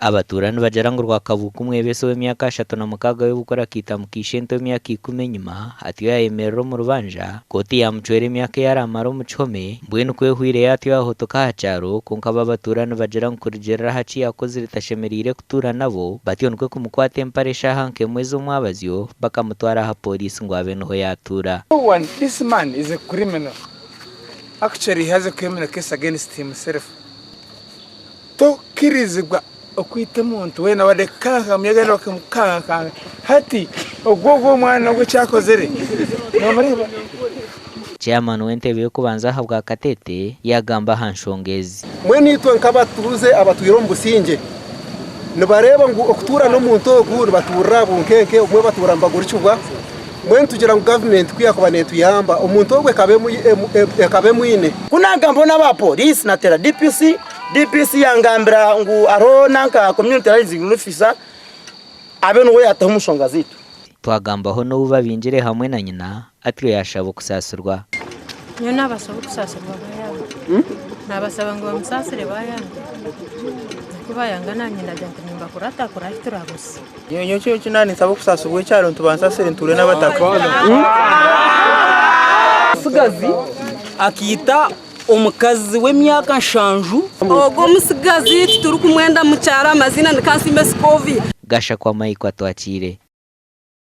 Abatuura nibagira ngu Rwakabuuka omwebesi ow'emyaka 36 y'obukuru akaita mukaishento emyaka 10 enyima atyo yayemerera omu rubanja, kooti yamucwera emyaka ei araamare omu kihome, mbwenu ku ehwire atyo yahotoka aha kyaro kwonka bo abatuura nibagira ngu kurugiirira aha ki yaakozire tashemereire kutuura nabo batyo nikwo kumukwata empare eshaaha nk'emwe z'omwabazyo bakamutwara aha pooriisi ngu abe niho yaatuura. No one, this man is a criminal, actually he has a criminal case against himself. Tokirizibwa okwita omuntu weena wadde kukanka muyaga bakamukankanga hati ogwo ogwo omwana ogwo eki akozire nomureeba. Chairman w'entebe y'okubanza ahabwa Katete yaagamba aha nshonga ezi. Mbwenu itwe nk'abatuuze abatwire omu busingye, nibareeba ngu okutuura n'omuntu ogu nibatuurira aha bunkenke, obumwe batuura nibagurikibwa. Mbwenu tugira ngu gavumenti ku yaakuba neetuyamba, omuntu ogwo ekaba emwine. Ku naagambaho n'aba pooriisi nateera DPC, DPC yangambira ngu hariho nanka community liaison officer abe niwe yaataho omu nshonga zaitu. Twagambaho n'ou babingire hamwe na nyina, atyo yaashaba okusaasirwa. Nyowe nabasaba okusaasirwa bayanga. Nabasaba ngu bamusaasire bayanga. Ku bayanga nanye ndagira nti nimbakuratakura ahi turabuze. Nyowe eki naaba ninsaba okusaasirwa ekyaro nti bansaasire ntuure n'abataka. Omutsigazi akaita omukazi w'emyaka nshanju. Ogwo omutsigazi titurikumwenda mu kyaro amaziina ni Kansiime Scovia. Gashakwa Mike Atwakiire.